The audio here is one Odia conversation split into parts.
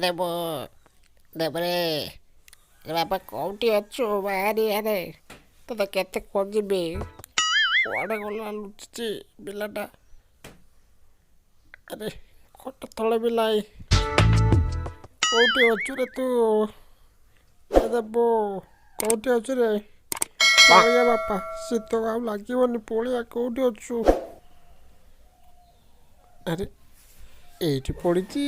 ଦେବୁ, ଦେବରେ ବାପା କେଉଁଠି ଅଛୁ? ବାହାରି ଆରେ, ତୋତେ କେତେ ଖୋଜିବି। କୁଆଡ଼େ ଗଲା ଲୁଚିଛି ପିଲାଟା? ଆରେ ଖଟ ତଳେ ବି ନାଇଁ। କେଉଁଠି ଅଛୁ ରେ ତୁ? ଏ ଦେବୁ, କେଉଁଠି ଅଛୁ ରେ? ପଳିଆ ବାପା, ଶୀତ ଆଉ ଲାଗିବନି, ପଳିଆ। କେଉଁଠି ଅଛୁ? ଆରେ ଏଇଠି ପଡ଼ିଛି।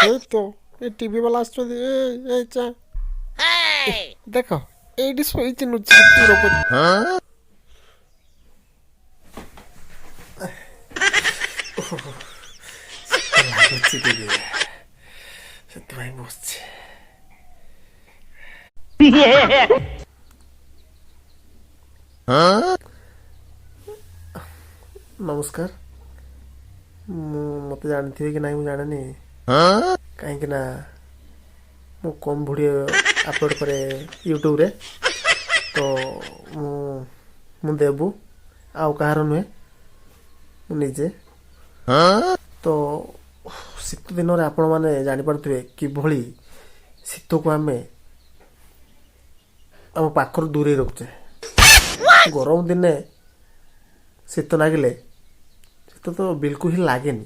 ଏଇ ତ ଏ ଟିଭି ବାଲା ଆସୁଛନ୍ତି। ଏ ଏଇ ଚା ଦେଖ, ଏଇଠି ଶୋଇଛି ଲୁଚି ଚୋର ପରି। ଲାଗୁଛି ଟିକେ, ସେଥିପାଇଁ ବସିଛି। ନମସ୍କାର। ମୁଁ ମୋତେ ଜାଣିଥିବେ କି ନାହିଁ ମୁଁ ଜାଣିନି, କାହିଁକି ନା ମୁଁ କମ୍ ଭିଡ଼ିଓ ଅପଲୋଡ଼ କରେ ୟୁଟ୍ୟୁବରେ। ତ ମୁଁ ଦେବୁ, ଆଉ କାହାର ନୁହେଁ, ମୁଁ ନିଜେ। ତ ଶୀତ ଦିନରେ ଆପଣମାନେ ଜାଣିପାରୁଥିବେ କିଭଳି ଶୀତକୁ ଆମେ ଆମ ପାଖରୁ ଦୂରେଇ ରଖୁଛେ। ଗରମ ଦିନେ ଶୀତ ଲାଗିଲେ ଶୀତ ତ ବିଲକୁଲ ହିଁ ଲାଗେନି,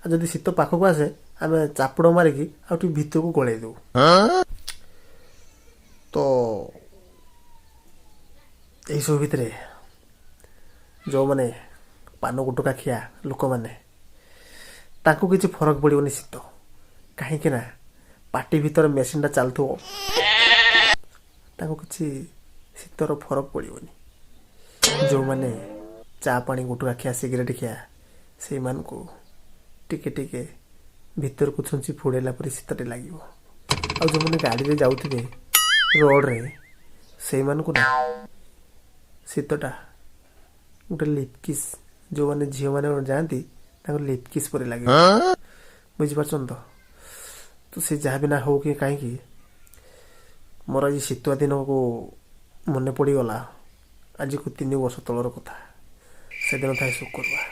ଆଉ ଯଦି ଶୀତ ପାଖକୁ ଆସେ ଆମେ ଚାପୁଡ଼ ମାରିକି ଆଉ ଟିକେ ଭିତରକୁ ଗଳେଇ ଦେଉ। ତ ଏଇସବୁ ଭିତରେ ଯେଉଁମାନେ ପାନ ଗୁଟୁକା ଖିଆ ଲୋକମାନେ, ତାଙ୍କୁ କିଛି ଫରକ ପଡ଼ିବନି ଶୀତ, କାହିଁକି ନା ପାଟି ଭିତରେ ମେସିନ୍ଟା ଚାଲୁଥିବ, ତାଙ୍କୁ କିଛି ଶୀତର ଫରକ ପଡ଼ିବନି। ଯେଉଁମାନେ ଚା ପାଣି ଗୁଟୁକା ଖିଆ, ସିଗାରେଟ୍ ଖିଆ, ସେଇମାନଙ୍କୁ ଟିକେ ଟିକେ ଭିତରକୁ ଛୁଞ୍ଚି ଫୁଡ଼େଇଲା ପରି ଶୀତଟି ଲାଗିବ। ଆଉ ଯେଉଁମାନେ ଗାଡ଼ିରେ ଯାଉଥିବେ ରୋଡ଼ରେ, ସେଇମାନଙ୍କୁ ନା ଶୀତଟା ଗୋଟେ ଲିପକିସ୍, ଯେଉଁମାନେ ଝିଅମାନେ ଯାଆନ୍ତି ତାଙ୍କୁ ଲିପକିସ୍ ପରି ଲାଗିବ, ବୁଝିପାରୁଛନ୍ତି ତ? ତ ସେ ଯାହା ବି ନା ହଉ କି କାହିଁକି, ମୋର ଆଜି ଶୀତୁଆ ଦିନକୁ ମନେ ପଡ଼ିଗଲା ଆଜିକୁ 3 ବର୍ଷ ତଳର କଥା। ସେଦିନ ଥାଏ ଶୁକ୍ରବାର।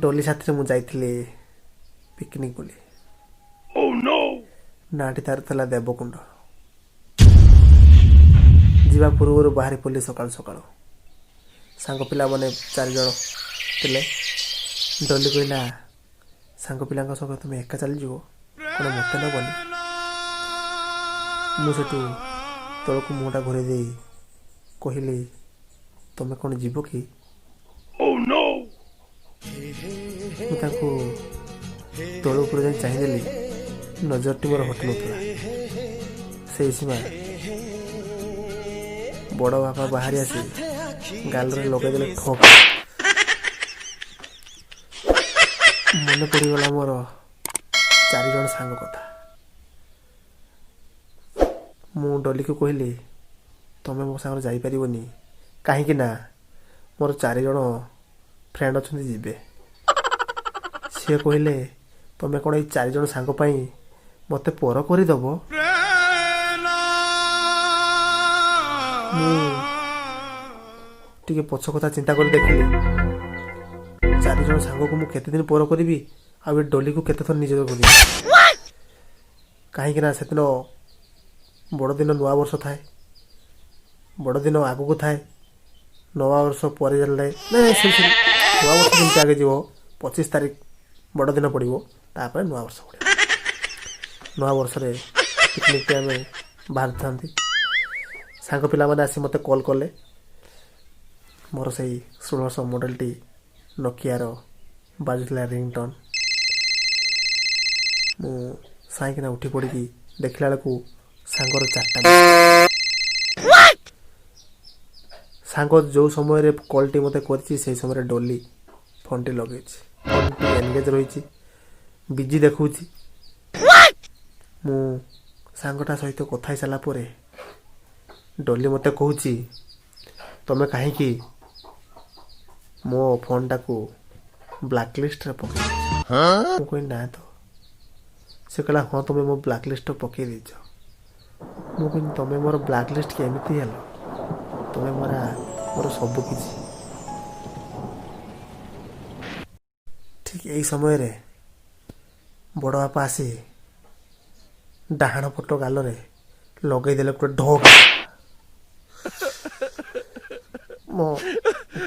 ଡଲି ସାଥିରେ ମୁଁ ଯାଇଥିଲି ପିକନିକ୍ ବୋଲି। ନାଁଟି ତାର ଥିଲା ଦେବକୁଣ୍ଡ। ଯିବା ପୂର୍ବରୁ ବାହାରି ପଡ଼ିଲି ସକାଳୁ ସକାଳୁ। ସାଙ୍ଗ ପିଲାମାନେ 4 ଜଣ ଥିଲେ। ଡଲି କହିଲା, ସାଙ୍ଗ ପିଲାଙ୍କ ସହ ତୁମେ ଏକା ଚାଲିଯିବ, କ'ଣ ମୋତେ ନେବନି? ମୁଁ ସେଠୁ ତଳକୁ ମୁହଁଟା ଘୁରେଇ ଦେଇ କହିଲି, ତମେ କ'ଣ ଯିବ କି? ମୁଁ ତାଙ୍କୁ ତଳ ଉପରେ ଯାଇ ଚାହିଁଦେଲି, ନଜରଟି ମୋର ହଟୁନଥିଲା। ସେଇ ସୀମା ବଡ଼ ବାପା ବାହାରି ଆସି ଗାଲରେ ଲଗେଇଦେଲେ ଠୋକ୍। ମନେ ପଡ଼ିଗଲା ମୋର 4 ଜଣ ସାଙ୍ଗ କଥା। ମୁଁ ଡଲିକୁ କହିଲି, ତମେ ମୋ ସାଙ୍ଗରେ ଯାଇପାରିବନି, କାହିଁକି ନା ମୋର 4 ଜଣ ଫ୍ରେଣ୍ଡ ଅଛନ୍ତି ଯିବେ। ସିଏ କହିଲେ, ତମେ କ'ଣ ଏଇ 4 ଜଣ ସାଙ୍ଗ ପାଇଁ ମୋତେ ପର କରିଦେବ? ମୁଁ ଟିକେ ପଛ କଥା ଚିନ୍ତା କରି ଦେଖିଲି, 4 ଜଣ ସାଙ୍ଗକୁ ମୁଁ କେତେ ଦିନ ପର କରିବି, ଆଉ ଏ ଡଲିକୁ କେତେ ଥର ନିଜର କରିବି? କାହିଁକି ନା ସେଦିନ ବଡ଼ଦିନ, ନୂଆବର୍ଷ ଥାଏ, ବଡ଼ଦିନ ଆଗକୁ ଥାଏ, ନୂଆବର୍ଷ ପରେ ଚାଲିଥାଏ। ନାଇଁ, ସରି ସରି, ନୂଆବର୍ଷ ଯେମିତି ଆଗେ ଯିବ, 25 ତାରିଖ ବଡ଼ଦିନ ପଡ଼ିବ, ତାପରେ ନୂଆବର୍ଷ ପଡ଼ିବ। ନୂଆବର୍ଷରେ ପିକନିକ୍ଟି ଆମେ ବାହାରିଥାନ୍ତି। ସାଙ୍ଗ ପିଲାମାନେ ଆସି ମୋତେ କଲ୍ କଲେ। ମୋର ସେଇ 1600 ମଡ଼େଲଟି ନୋକିଆର ବାଜୁଥିଲା ରିଙ୍ଗଟୋନ୍। ମୁଁ ସାଇଁକିନା ଉଠି ପଡ଼ିକି ଦେଖିଲା ବେଳକୁ ସାଙ୍ଗର 4ଟା। ସାଙ୍ଗ ଯେଉଁ ସମୟରେ କଲ୍ଟି ମୋତେ କରିଛି, ସେଇ ସମୟରେ ଡଲି ଫୋନ୍ଟି ଲଗେଇଛି। ଫୋନ୍ଟି ଏନଗେଜ୍ ରହିଛି, ବିଜି ଦେଖାଉଛି। ମୁଁ ସାଙ୍ଗଟା ସହିତ କଥା ହେଇସାରିଲା ପରେ ଡଲି ମୋତେ କହୁଛି, ତମେ କାହିଁକି ମୋ ଫୋନ୍ଟାକୁ ବ୍ଲାକ୍ ଲିଷ୍ଟରେ ପକେଇ ଦେଇଛ? ମୁଁ କହିଲି, ନା ତ। ସେ କହିଲା, ହଁ, ତମେ ମୋ ବ୍ଲାକ୍ ଲିଷ୍ଟରେ ପକେଇ ଦେଇଛ। ମୁଁ କହିଲି, ତମେ ମୋର ବ୍ଲାକ୍ ଲିଷ୍ଟ କେମିତି ହେଲ? ତମେ ମୋର ସବୁ କିଛି। ଠିକ୍ ଏଇ ସମୟରେ ବଡ଼ ବାପା ଆସି ଡାହାଣ ପଟ ଗାଲରେ ଲଗେଇଦେଲେ ଗୋଟେ ଢୋ। ମୋ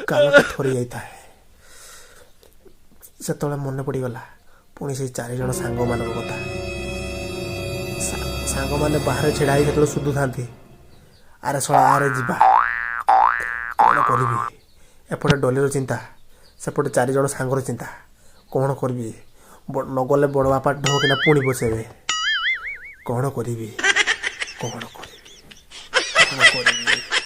ଗାଲଟା ଥରି ଯାଇଥାଏ। ସେତେବେଳେ ମନେ ପଡ଼ିଗଲା ପୁଣି ସେଇ ଚାରିଜଣ ସାଙ୍ଗମାନଙ୍କ କଥା। ସାଙ୍ଗମାନେ ବାହାରେ ଛିଡ଼ା ହେଇ ସେତେବେଳେ ଶୋଧୁଥାନ୍ତି, ଆରେ ଶଳା ଆରେ ଯିବା। କ'ଣ କରିବି? ଏପଟେ ଡଲିର ଚିନ୍ତା, ସେପଟେ ଚାରିଜଣ ସାଙ୍ଗର ଚିନ୍ତା। କ'ଣ କରିବି? ନଗଲେ ବଡ଼ ବାପା ଢୋକିନା ପୁଣି ବସେଇବେ। କ'ଣ କରିବି, କ'ଣ କରିବି?